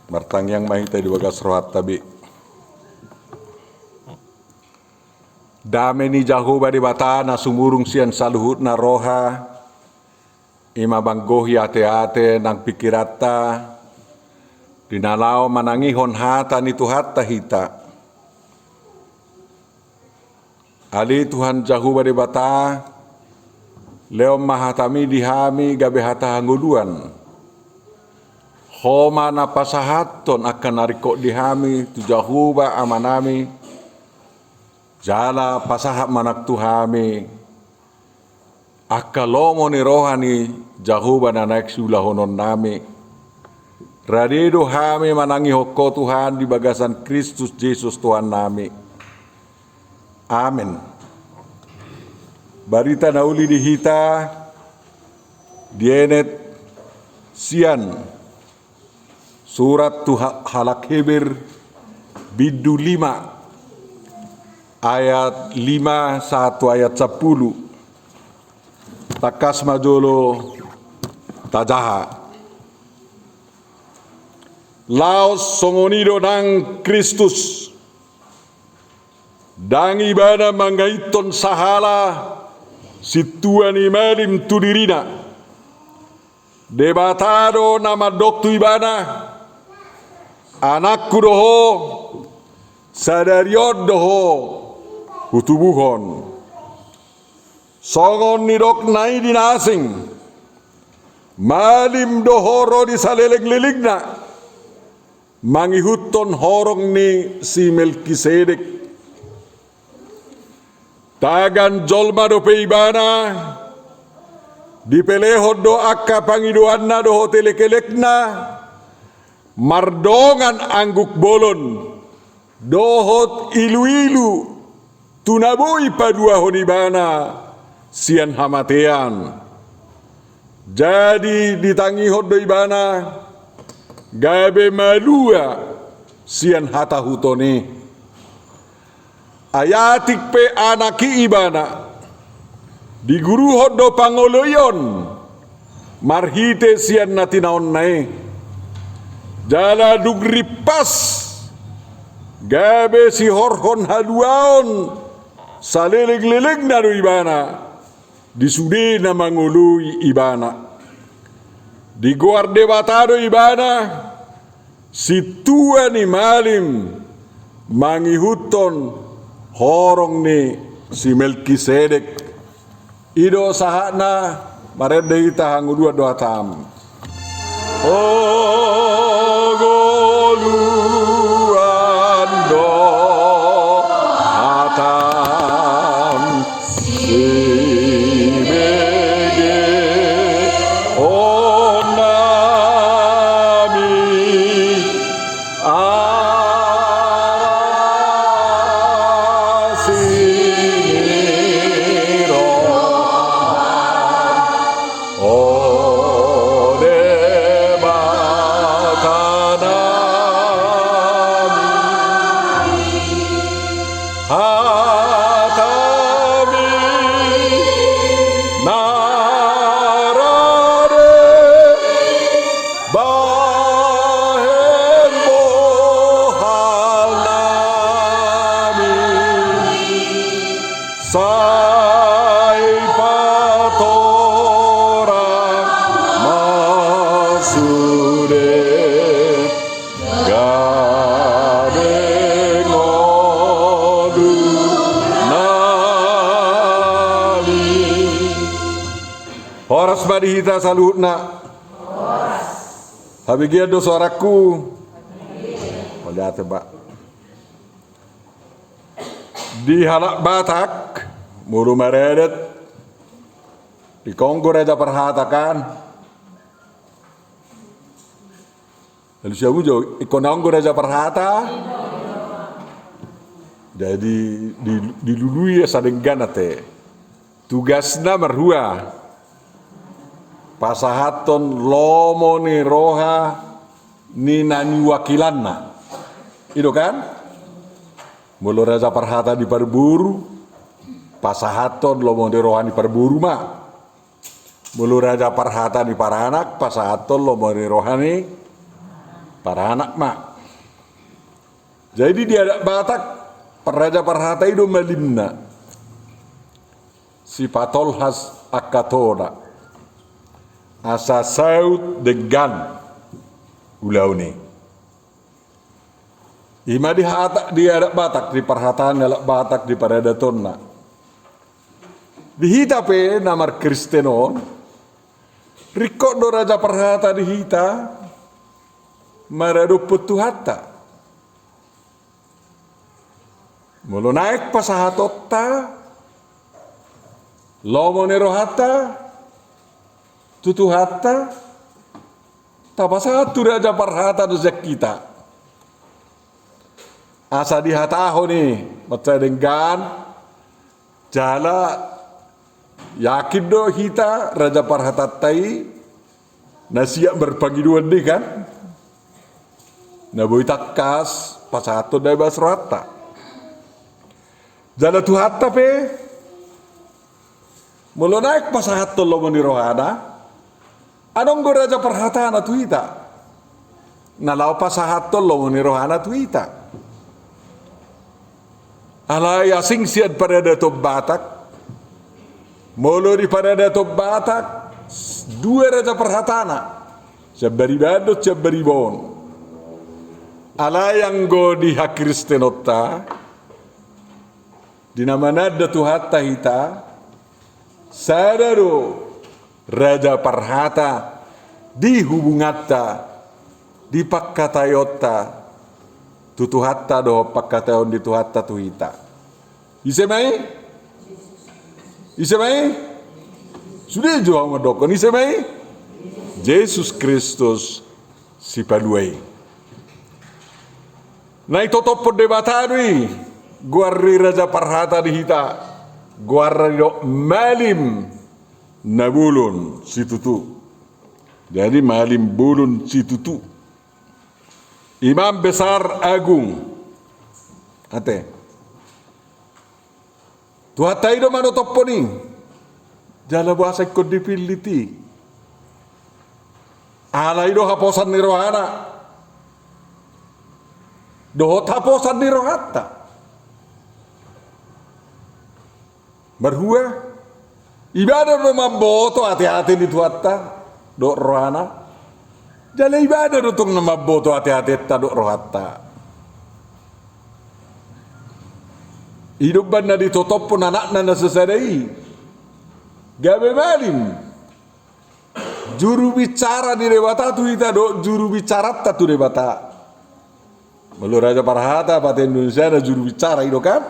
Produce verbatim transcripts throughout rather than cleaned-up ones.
Martangiang ma hita di bagas rohanta be. Dame ni Jahowa Debata na sumurung sian saluhutna roha, i ma manggohi ateate nang pingkiranta, di na laho manangihon hata ni Tuhanta hita. Ale Tuhan Jahowa Debata, lehon ma hataMi di hami gabe hata hangoluan. Ho ma na pasahathon angka na ringkot di hami tu Jahowa Amanami, jala pasahat ma nang tu hami angka lomo ni roha ni Jahowa na naeng siulahononnami. Rade do hami manangihon Ho Tuhan di bagasan Kristus Jesus Tuhannami. Amen. Barita na uli di hita dienet sian surat tu ha-, halak Heber, bindu lima, ayat lima sahat tu ayat sampulu. Tangkas ma jolo tajaha. Laos songon i do nang Kristus. Ndang Ibana mangaithon sahala sintua ni malim tu dirina. Debata do na mandok tu Ibana: Anakku do ho, sadari on do ho hutubuhon. Songon nidokna i di na asing, malim do ho ro di salelenglelengna, mangihuthon horong ni si Melkisedek. Tagan jolma dope Ibana, dipelehon do angka pangidoanna dohot elekelekna, mardongan angguk bolon dohot iluilu, tu na boi paduahon Ibana sian hamatean. Jadi ditangihon do Ibana gabe malua sian hatahuton i. Ai atik pe anak i Ibana, diguruhon do pangoloion marhite sian na tinaonna i. Jala dung rimpas, gabe sihorhon haluaon salelenglelengna do Ibana di sude na mangoloi Ibana. Digoar Debata do Ibana sintua ni malim mangihuthon horong ni si Melkisedek. I do sahatna. Marende hita, hangoluan do hataM. Hangoluan do hataM, sibege honnami. Asi ni rohaM, o Debata nami. HataMi na rade bahen bohal nami, sai patorang ma sude gabe ngolu nami. Horas ma di hita saluhutna. Habegean do soarangku? Mauliate, Pak. Di halak Batak, molo maradat, ingkon do raja parhata, kan? Lalu siamu jo, ingkon do raja parhata. Jadi di, dilului asa denggan ate. Tugasna marhua. Pasahathon lomo ni roha ni na niwakilanna. I do, kan? Molo raja parhata ni parboru, pasahathon lomo ni roha ni parboru ma. Molo raja parhata ni paranak, pasahathon lomo ni roha ni paranak ma. Jadi di adat Batak, raja parhata i do malimna. Sipatolhas angka tona. Asa saut denggan ulaon i. I ma di hata, di adat Batak, di parhataan ni halak Batak, di paradatonna. Di hita pe na markristen on, ringkot do raja parhata di hita maradophon Tuhanta. Molo naeng pasahatonta lomo ni rohanta tu Tuhanta, tapasahat tu raja parhata do sian hita. Asa dihatahon i mansai denggan, jala yakin do hita raja parhatanta i na siap marpangidoan do i kan, na boi tangkas pasahathon na ibagas rohanta. Jala Tuhanta pe, molo naeng pasahathon lomo ni rohana, adong do raja parhatana tu hita na laho pasahathon lomo ni rohana tu hita. Alai asing sian paradaton Batak, molo di paradaton Batak, dua raja parhatana, sian bariba an dohot sian bariba on. Alai anggo di hakristenonta, di na mananda Tuhanta hita, sada do raja parhata di hubunganta, di pangkataionta tu Tuhanta dohot pangkataion ni Tuhanta tu hita. Ise ma i? Ise ma i? Sude jo ahu mandokkon, ise ma i? Jesus Kristus Sipalua i. Na itotophon Debata do i, goar ni raja parhata di hita, goarna do malim na bolon situtu. Jadi malim bolon situtu. Imam besar agung. Ate. Tuhanta i do manotophon i. Jala boasa ingkon dipillit i? Ala i do haposan ni rohana dohot haposan ni rohanta. Marhua ibana do mamboto ateate ni Tuhanta dohot rohana. Jala ibana do tong na mamboto ateatenta dohot rohanta. I do umbahen na ditotophon anakna na sasada i gabe malim. Juru bicara ni Debata tu hita dohot juru bicaranta tu Debata. Molo raja parhata, bahasa Indonesiana juru bicara i do kan?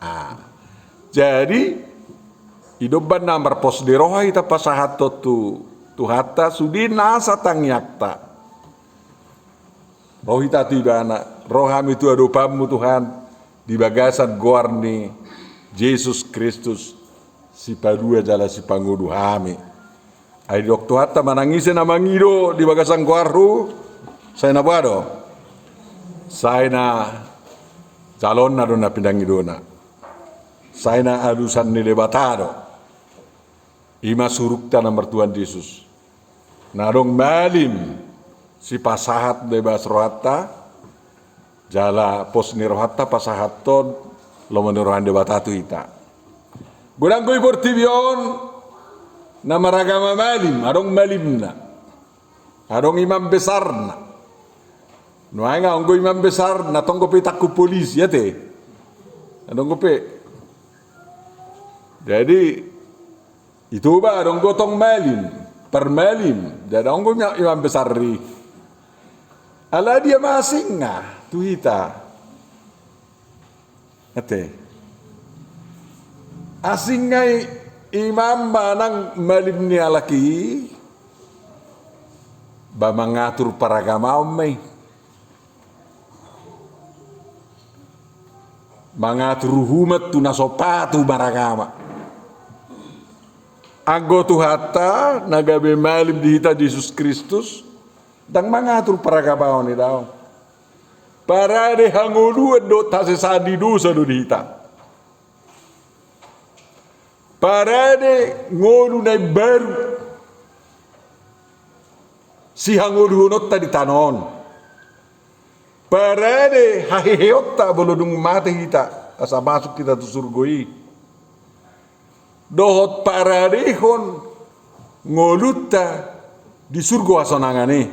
Ah. Jadi i do umbahen na marpos ni roha hita pasahathon tu Tuhanta sude nasa tangiangta. Ro hita tu Ibana, ro hami tu adopanMu Tuhan, di bagasan goar ni Jesus Kristus, Sipalua jala Sipangolu hami. Ai didok Tuhanta, manang ise na mangido di bagasan goarHu, sai na boha do? Sai na jaloonna do na pinangidona. Sai na alusan ni Debata do. I ma surukta na martuhan Jesus. Na adong malim sipasahat do i bagasan rohanta, jala pos ni rohanta pasahathon lomo ni roha ni Debata tu hita. Godang do i portibi on na maragama malim, adong malimna. Adong imam besarna. Nuaeng adong do imam besar, na tong dope ditangkup polisi, ate. Adong dope. Jadi i Toba adong do tong malim, parmalim, jadi adong do imam besar i. Ala dia ma asingna tu hita? Ate. Asingna i imam manang malim ni halak i, ba mangatur paragamaon ma i. Mangatur uhuman tu na so patuh maragama. Anggo Tuhanta na gabe malim di hita Jesus Kristus, ndang mangatur paragamaon i daong. Parade hangoluan dohot hasesaan ni dosa do di hita. Parade ngolu na imbaru sihangoluhononta di tano on. Parade haheheonta molo dung mate hita, asa masuk hita tu surgo i. Dohot paradehon ngolunta di surgo hasonangan i.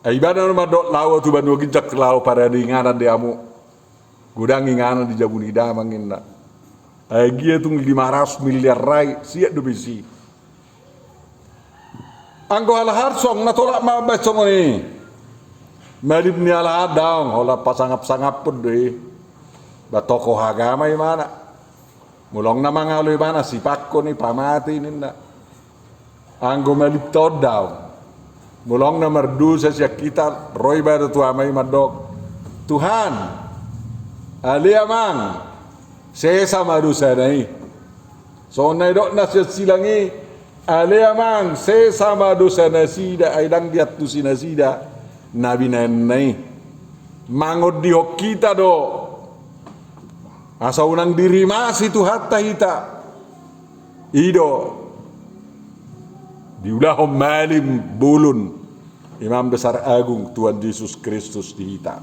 Ai ibana do mandok, laho tu banua ginjang laho parade inganan di hamu. Godang inganan di jabu ni damang, ninna. Ai gia tung lima ratus miliar rai, siat dope disi. Anggo halak Arab songon na tolap ma baen songon i. Malim ni halak Arab daong, holan pasangap-sangaphon do i. Ba tokoh agama ibana. Molo na mangalo ibana, sipakhon i, pamate i, ninna. Anggo malimta on daong. Molo na mardosa sian hita, ro ibana tu Ama i mandok, Tuhan, ale amang, sesa ma dosana i. Songon na nidokna sian silang i, ale amang, sesa ma dosa nasida, ai ndang diantusi nasida na binahenna i. Mangondihon hita do asa unang dirimasi Tuhanta hita. I do diulahon malim bolon Imam Besar Agung Tuhan Jesus Kristus di hita.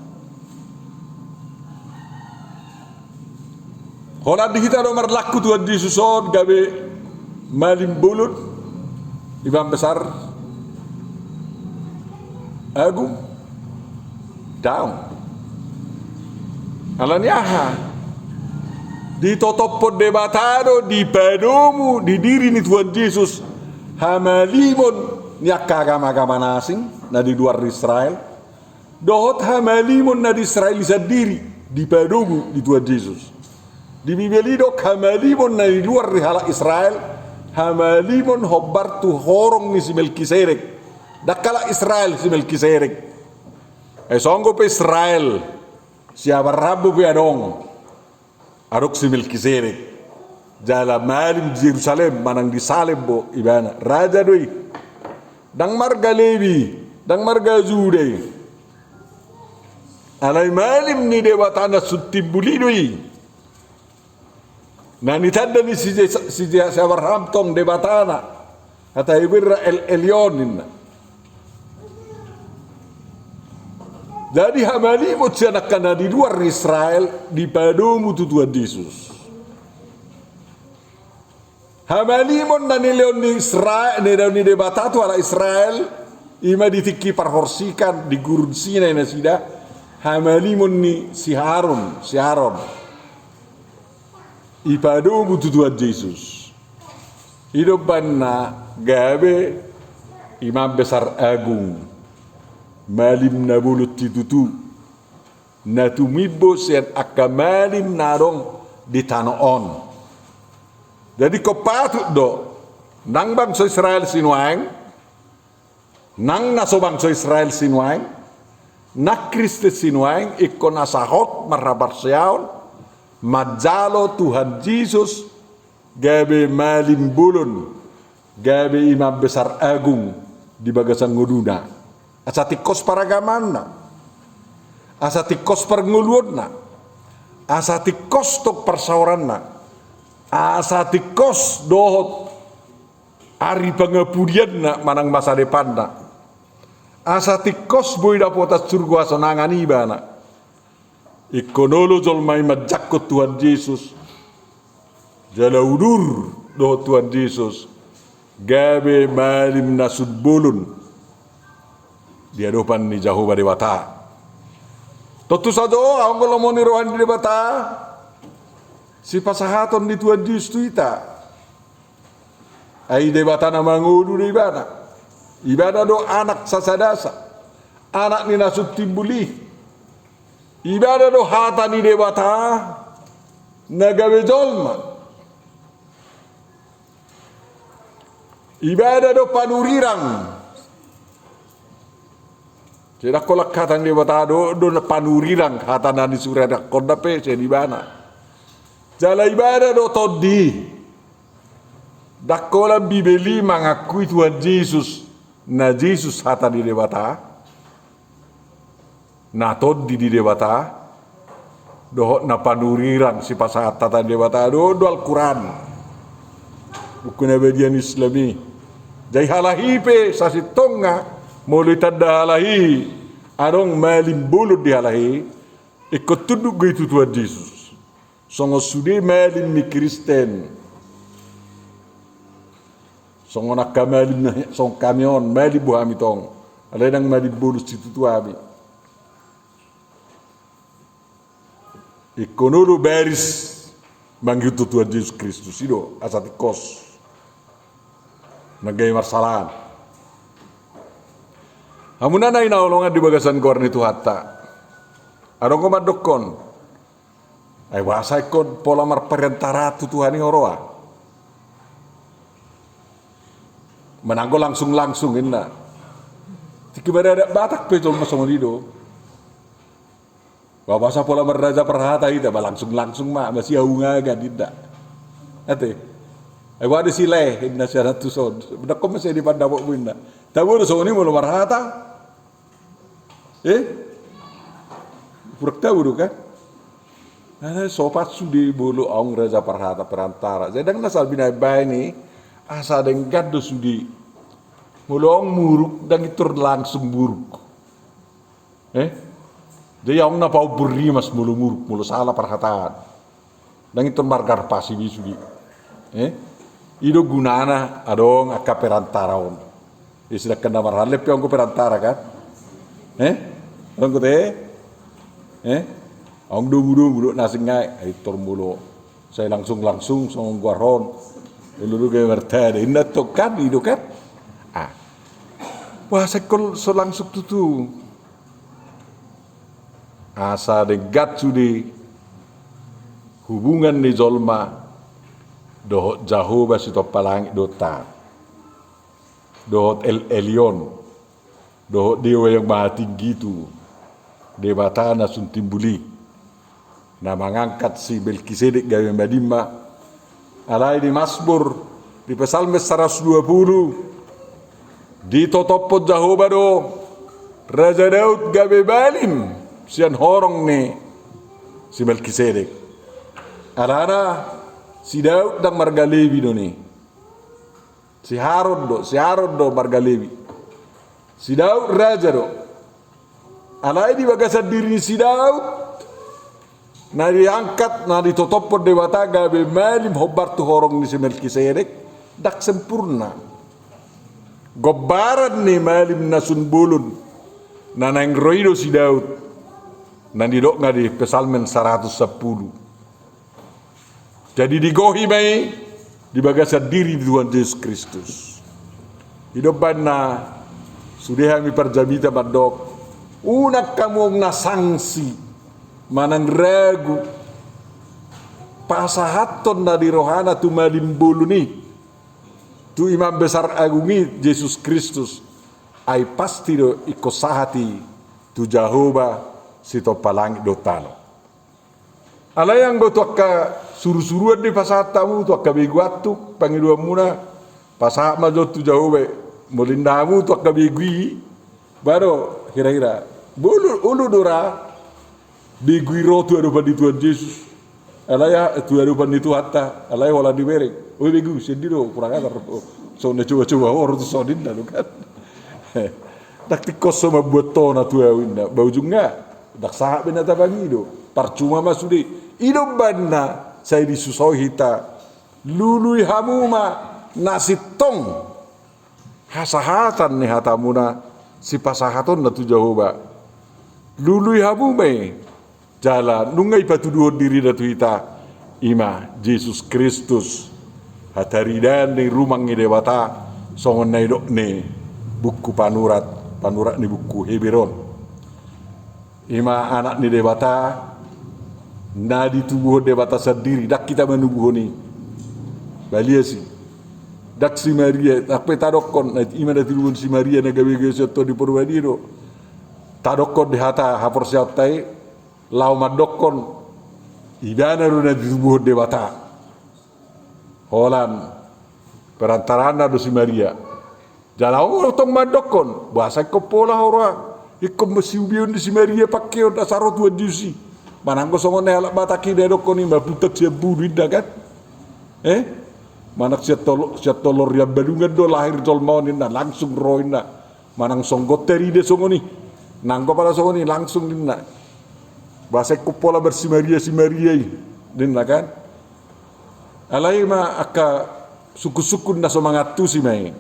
Holan di hita do marlaku Tuhan Jesus on gabe malim bolon Imam Besar Agung? Daong. Alani aha? Ditotophon Debata do di padomu, di diri ni Tuhan Jesus, hamalimon ni angka agama-agama na asing na di luar Israel, dohot hamalimon na di Israel i sandiri, di padomu di Tuhan Jesus. Di Bibel i didok hamalimon na di luar ni halak Israel, hamalimon hombar tu horong ni si Melkisedek. Ndang halak Israel si Melkisedek. Ai songon pe Israel, si Abraham pe adong. Adong si Melkisedek. Jala malim di Jerusalem, manang di Salem do ibana. Raja do i. Ndang marga Lewi, ndang marga Juda i. Alai malim ni Debata na sun timbul i do i. Na nitanda ni si, si, si Abraham tong Debatana. Hata Heberuna El Elyon ninna. Jadi hamalimon sian angka na di luar Israel dipadomu tu Tuhan Jesus. Hamalimon na nilehon ni Israel, nilehon ni Debata tu halak Israel, i ma di tingki parhorsikan di Gurun Sinai nasida, hamalimon ni si Harun, si Aron. Ipadomu tu Tuhan Jesus. I do umbahen na gabe Imam Besar Agung, malim na bolon situtu, na tumimbo sian angka malim na adong di tano on. Jadi ingkon patut do, nang bangso Israel sinuaeng, nang na so bangso Israel sinuaeng, nang Kristen sinuaeng, ingkon asa hot marhaporseaon, manjalo Tuhan Jesus gabe malim bolon, gabe Imam Besar Agung di bagasan ngoluna. Asa tingkos paragamaanna, asa tingkos parngoluonna, asa tingkos tong parsaoranna, asa tingkos dohot ari pangapudianna manang masa depanna. Asa tingkos boi dapotan surgo hasonangan ibana. Ingkon olo jolma i manjangkon Tuhan Jesus. Jala udur dohot Tuhan Jesus. Gabe malim na sun bolon di adopan ni Jahowa Debata. Tontu sajo, anggo lomo ni roha ni Debata, sipasahaton ni Tuhan Jesus tu hita. Ai Debata na mangolu do ibana. Ibana do anak sasadasa, anak ni na sun timbul i. Ibana do hata ni Debata na gabe jolma. Ibana do panurirang. Sai ndang holan hata ni Debata do, do panurirang, hata na nisurirangkonna pe sian ibana. Jala ibana do tondi. Ndang holan Bibel i mangakui Tuhan Jesus, na Jesus hata ni Debata, na tondi ni Debata, dohot na panurirang sipasahat hata ni Debata, dohot do Al-Quran. Buku na badia ni Islam i. Jadi halak i pe sasintongna, molo itanda halak i adong malim bolon di halak i, ingkon tunduk do i tu Tuhan Jesus. Songon sude malim ni Kristen. Songon angka malim na, songon hami on, malim do hami tong. Alai ndang malim bolon situtu hami. Ingkon olo baris mangihut tu Tuhan Jesus Kristus, i do asa tingkos. Nang gabe marsalahan. Hamuna na hinaholongan di bagasan goar ni Tuhanta. Adong do mandokkon. Ai boasa ingkon pola marperantara tu Tuhan i ho roha? Manang do langsung-langsung inna. Tingki baradat Batak pe jolma songon i do. Ba boasa pola marraja parhata hita, ba langsung-langsung ma, masihaungagan inna. Ate. Ai boha do si lae inna sian antus on. Dokkon ma sai di pandapotmu inna. Tabo do songon i molo marhata. Eh? Puruk tabo do kan? Alai sopat sude molo adong raja parhata perantara. Jadi ndang na salpu na baen i, asa denggan do sude. Molo adong muruk, ndang intor langsung muruk. Eh? Jadi adong na paumbur rimas molo muruk, molo sala parhataan. Ndang intor margarpasi be sude. Eh? I do gunana adong angka perantara on. Eh, sedangkan na marhallet pe adong do perantara kan? Eh? Adong do te? Eh? Adong domu-domu do na asing ngai. Ai intor molo sai langsung-langsung songon goar on. Olo do gabe martada. Inna tong kan, i do kan? Ah. Boasa ingkon so langsung tutu. Asa denggan sude hubungan ni jolma dohot Jahowa sitompa langit dohot tano. Dohot El Elyon. Dohot Dewa yang Maha Tinggi tu. Debata na sun timbul i. Na mangangkat si Melkisedek gabe madimma. Alai di Masmur, di Psalmen saratus dua pulu, ditotophon Jahowa do Raja Daud gabe malim sian horong ni si Melkisedek. Alana si Daud ndang marga Lewi do ni. Si Aron do, si Aron do marga Lewi. Si Daud raja do. Alai di bagasan diri ni si Daud, na diangkat, na ditotophon Debata gabe malim hombar tu horong ni si Melkisedek, ndang sempurna. Gombaran ni malim na sun bolon, na naeng ro i do si Daud, na nidokna di Psalmen saratus sampulu. Jadi digohi ma i di bagasan diri ni Tuhan Jesus Kristus. I do umbahen na sude hami parjamita mandok, unang hamu na sangsi manang ragu pasahathon na di rohana tu malim bolon i tu Imam Besar Agung i Jesus Kristus, ai pasti do ingkon sahat i tu Jahowa sitompa langit dohot tano. Alai anggo tu angka surusuruan do i pasahat hamu tu angka begu antuk pangidoanmuna, pasahat ma jo tu Jahowa, molo inna hamu tu angka begu i, baru hira-hira. Olo, olo do ra begu i ro tu adopan ni Tuhan Jesus. Alai tu adopan ni Tuhanta, alai holan dibereng. Oi begu, sian dia do, kurang ajar. Songon na coba-coba ho ro tu son inna do kan. Ndang tingkos so mambuat tona tu ahu inna. Ba ujungna ndang sahat be na tapangido. Parcuma ma sude. I do umbahen na sai disusoi hita. Lului hamu ma na sintong hasahatan ni hatamuna sipasahatonna tu Jahowa. Lului hamu ma i. Jala nunga ipatuduhon dirina tu hita, i ma Jesus Kristus, hataridaan ni rumang ni Debata, songon na nidok ni buku panurat, panurat ni buku Heber on. I ma Anak ni Debata, na ditubuhon Debata sandiri, ndang hita manubuhon i. Balias i. Ndang si Maria, ndang pe tadokkon, na i ma na tinubuhon si Maria, na gabe-gabe sian Tondi Porbadia do. Tadokkon di hata haporseaonta i, laho mandokkon, ibana do na ditubuhon Debata. Holan, perantaraan do si Maria. Jala adong tong mandokkon, boasa ingkon pola ho roha, ingkon ma siubeon ni si Maria pangkeon asa ro Tuhan Jesus i. Manang do songon na halak Batak i na dokkon i ma butak sian bulu inna kan. Eh? Manang sian tolo-, sian tolor ni ambalungan do lahir jolma on inna, langsung ro inna. Manang songon tarida songon i. Nanggo pala songon i langsung ninna. Boasa ingkon pola marsimaria-simaria i ninna kan. Alai ma angka sungkun-sungkun na so mangantusi ma i.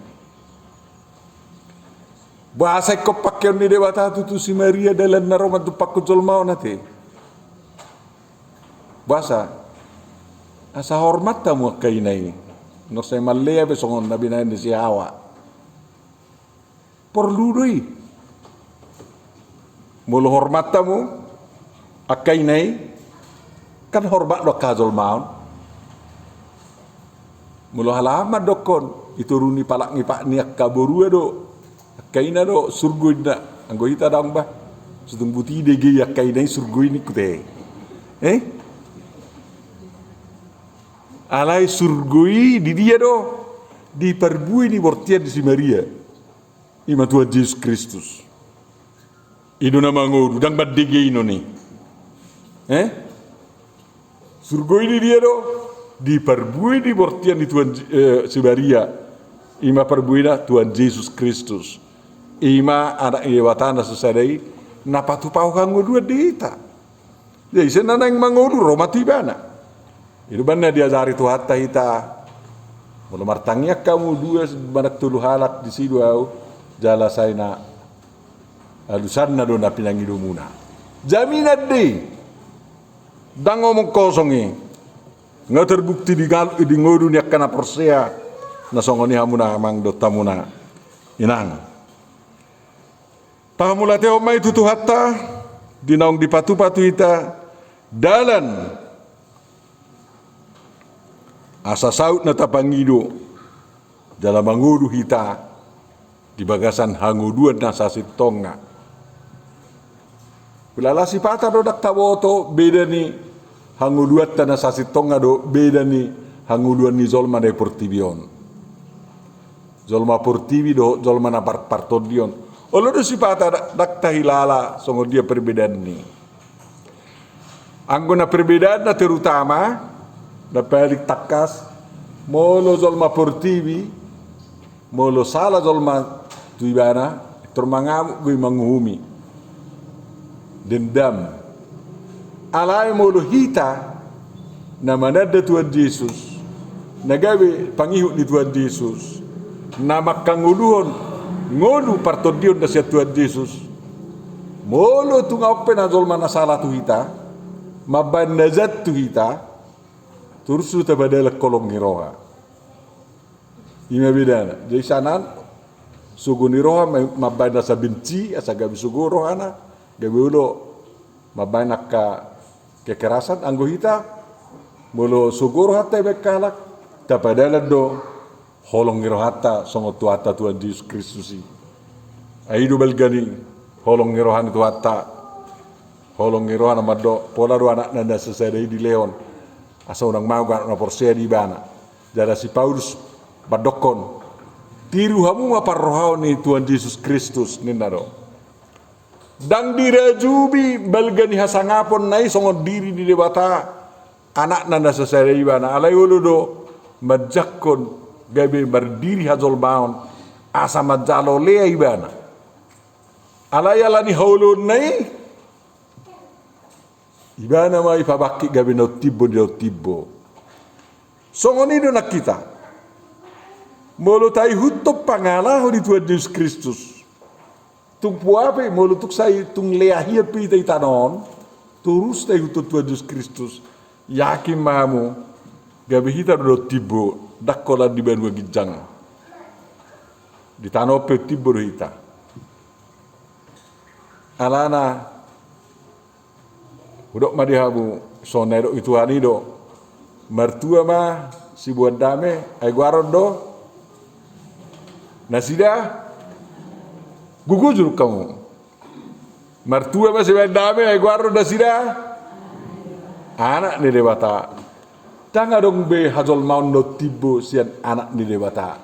Boasa ingkon pangkeon ni Debata tutu si Maria dalan na ro mandumpakkon jolma on ate. Boasa? Asa hormat hamu angka ina i. Nunga sai mallea be songon na binahen ni si Hawa. Porlu do i. Molo hormat hamu angka ina i, kan hormat do angka jolma on. Molo halaman dokkon, i toru ni palak ni pak ni angka borua do, angka ina do surgo inna, anggo hita daong bah. Sutung buti dege angka ina i surgo i ningku te. Eh? Alai surgo i di dia do? Di parbue ni bortian ni si Maria. I ma Tuhan Jesus Kristus. I do na mangolu, ndang mandege inon i. Eh? Surgo i di dia do? Di parbue ni bortian ni Tuhan Je-, eh, si Maria. I ma parbuena Tuhan Jesus Kristus. I ma Anak ni Debata na so sada i, na patupahon hangoluan di hita. Jadi ise na naeng mangolu ro ma tu ibana. I do umbahen na diajari Tuhanta hita. Molo martangiang hamu dua manang tolu halak disi do ahu, jala sai na alusanna do na pinangidomuna. Jaminan do i. Ndang omong kosong i. Nga terbukti di gal-, di ngolu ni angka na porsea, na songon i hamu na amang dohot hamu na inang. Pahamauliatehon ma i tu Tuhanta, di naung dipatupa tu hita dalan asa saut na tapangido, jala mangolu hita di bagasan hangoluan na sasintongna. Hulala sipata do ndang taboto beda ni hangoluanta na sasintongna dohot beda ni hangoluan ni jolma na di portibi on. Jolma portibi dohot jolma na par-, partondion. Olo do sipata ndang, ndang tahilala songon dia perbedaan ni. Anggo na perbedaan na terutama, na paling tangkas, molo jolma portibi, molo sala jolma tu ibana, tor mangamuk do i manguhumi. Dendam. Alai molo hita, na mananda Tuhan Jesus, na gabe pangihut ni Tuhan Jesus, na manghangoluhon ngolu partondion na sian Tuhan Jesus. Molo tung aon pe na jolma na sala tu hita, mambahen na jat tu hita, torus do tapadalan holong ni roha. I ma bedana. Jadi sanan, sogo ni roha ma-, mambahen asa benci, asa gabe sogo rohana, gabe olo mambahen angka kekerasan, anggo hita, molo sogo rohanta dibahen halak, tapadalan do holong ni rohanta songon Tuhanta Tuhan Jesus Kristus i. Ai i do balga ni holong ni roha ni Tuhanta, holong ni roha na mandok, pola do Anakna na sasada i dilehon, asa unang mago halak na porsea di Ibana. Jala si Paulus mandokkon, tiru hamu ma parrohaon ni Tuhan Jesus Kristus, ninna do. Ndang dirajumi balga ni hasangaponna i songon diri ni Debata, Anakna na sasada i Ibana, alai olo do manjangkon gabe mardiri hajolmaon, asa manjalo lea Ibana. Alai ala ni haoloonna i, Ibana ma ipabangkit gabe na untimbo di na untimbo. Songon i do nang hita. Molo taihuthon pangalaho ni Tuhan Jesus Kristus, tung poa pe, molo tung sai tung lea hian pe hita di tano on, torus taihuthon Tuhan Jesus Kristus, yakin ma hamu, gabe hita do na untimbo, ndang holan di banua ginjang. Di tano on pe untimbo do hita. Alana, hudok ma di hamu, songon na didok ni Tuhan i do. Martua ma siboan dame, ai goaron do nasida gugujur hamu. Martua ma siboan dame, ai goaron nasida anak ni Debata. Ndang adong be hajolmaon na untimbo sian anak ni Debata.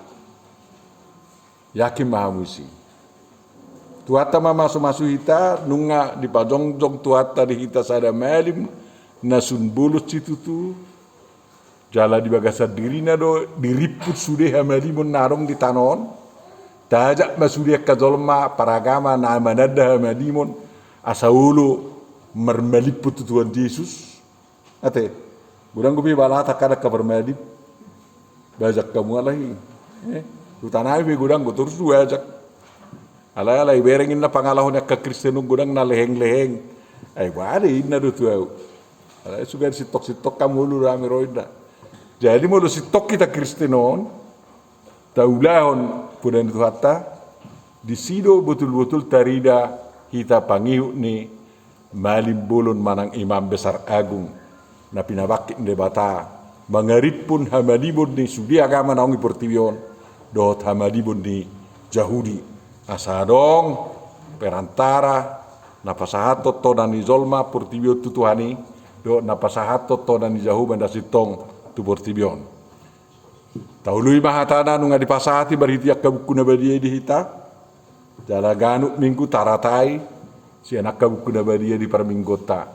Yakin ma hamu disi. Tuhanta ma mamasu-masu hita, nunga dipajongjong Tuhanta di hita sada malim na sun bolon situtu, jala di bagasan dirina do dirimput sude hamalimon na adong di tano on, Taajak ma sude angka jolma paragama na mananda hamalimon, asa olo marmalimpon tu Tuhan Jesus. Ate, godang dope balata angka parmalim. Bajak hamu alai. Eh, tu huta nami pe godang do torus diajak. Alai, alai bereng inna pangalaho ni angka Kristen on godang na leheng-leheng. Ai boha do inna do tu ahu. Alai suka sintong-sintong hamu olo do hami ro inna. Jadi molo sintong hita Kristen on, taulahon poda ni Tuhanta, disi do botul-botul tarida hita pangihut ni malim bolon manang imam besar agung na pinabangkit ni Debata, mangarimpun hamalimon ni sude agama naung di portibi on dohot hamalimon ni Jahudi. Asa adong perantara na pasahathon tona ni jolma portibi on tu Tuhan i, dohot na pasahathon tona ni Jahowa na sintong tu portibi on. Taului ma hatana nunga dipasahat i marhite angka Buku na Badia i di hita. Jala ganup Minggu taratai sian angka Buku na Badia di parmingguonta.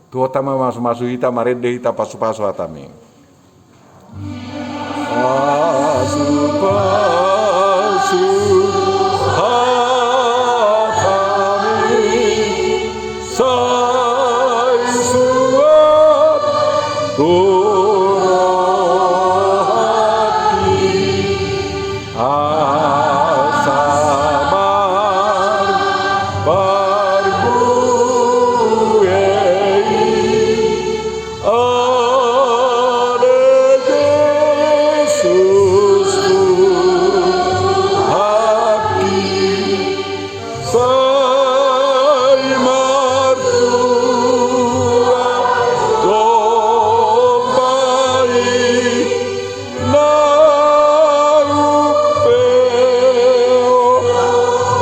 Tuhot ma masu-masu hita, marende hita pasu-pasu hatami. Pasu-pasu hatami sai suan tu rohangki. Asa marparbue i ale Jesus Tuhanki. Sai martua jolma i na umpeop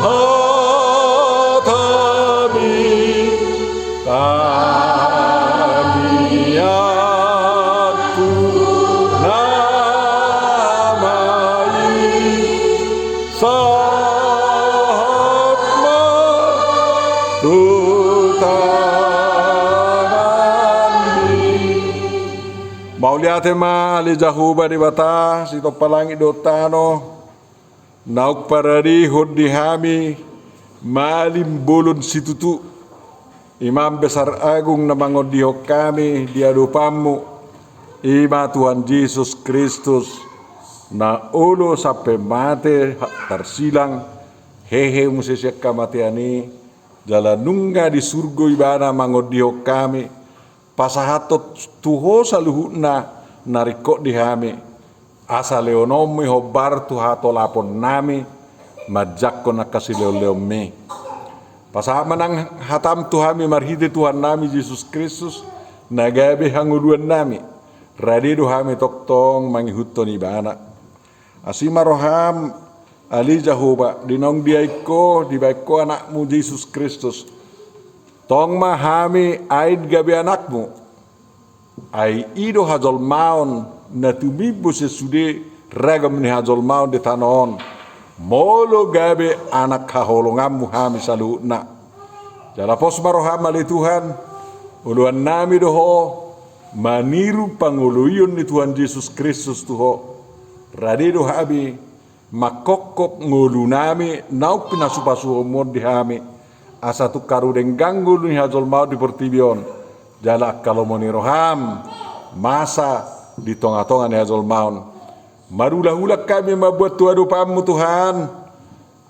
hatami. Tangiangku nama i sahat ma tu tanganmi. Mauliate ma ale Jahowa Debata sitompa langit dohot tano, naung paradehon di hami malim bolon situtu, imam besar agung na mangondihon hami di adopanmu, i ma Tuhan Jesus Kristus, na olo sampe mate tarsilang, hehe muse sian hamatean i, jala nunga di surgo ibana mangondihon hami, pasahathon tu ho saluhutna na ringkot di hami, asa lehononmu i hombar tu hatolaponnami, manjangkon angka silehon-lehonmi. Pasahat ma nang hatam tu hami marhite Tuhannami Jesus Kristus, na gabe hangoluannami, rade do hami tongtong mangihuthon ibana. Asi ma roham, ale Jahowa, di naung diain ho, dibaen ho anakmu Jesus Kristus. Tong ma hami ain gabe anakmu. Ai i do hajolmaon na tumimbo sian sude ragam ni hajolmaon di tano on, molo gabe anak haholonganmu hami saluhutna. Jala pos ma roham ale Tuhan, oloannami do ho maniru pangoloion ni Tuhan Jesus Kristus tu ho. Rade do hami mangkophop ngolunami naung pinasupasuonmu on di hami, asa tung haru denggan ngolu ni hajolmaon di portibi on, jala angka lomo ni roham masa di tongatonga ni hajolmaon. Marulahula hami mamboan tu adopanmu Tuhan,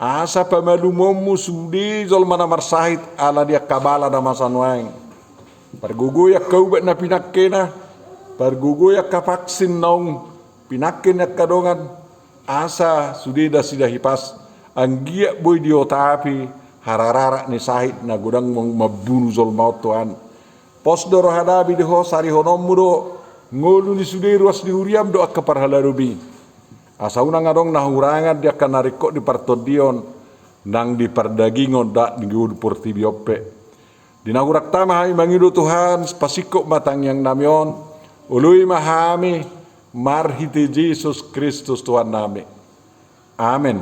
asa pamalumonmu sude jolma na marsahit ala ni angka bala na masa nuaeng. Pargogoi angka ubat na pinangkena, pargogoi angka vaksin naung pinangke ni angka dongan, asa sude nasida hipas, anggiat boi diotapi harararak ni sahit na godang mambunu jolma on Tuhan. Pos do rohanami di ho, sarihononmu do ngolu ni sude ruas ni huriam dohot angka parhalado i. Asa unang adong na hurangan di angka na ringkot di partondion nang di pardagingon dohot di ngolu portibi on pe. Di na hurang tama hami mangido Tuhan, pasingkop ma tangiangnami on, oloi ma hami marhite Jesus Kristus Tuhannami. Amen.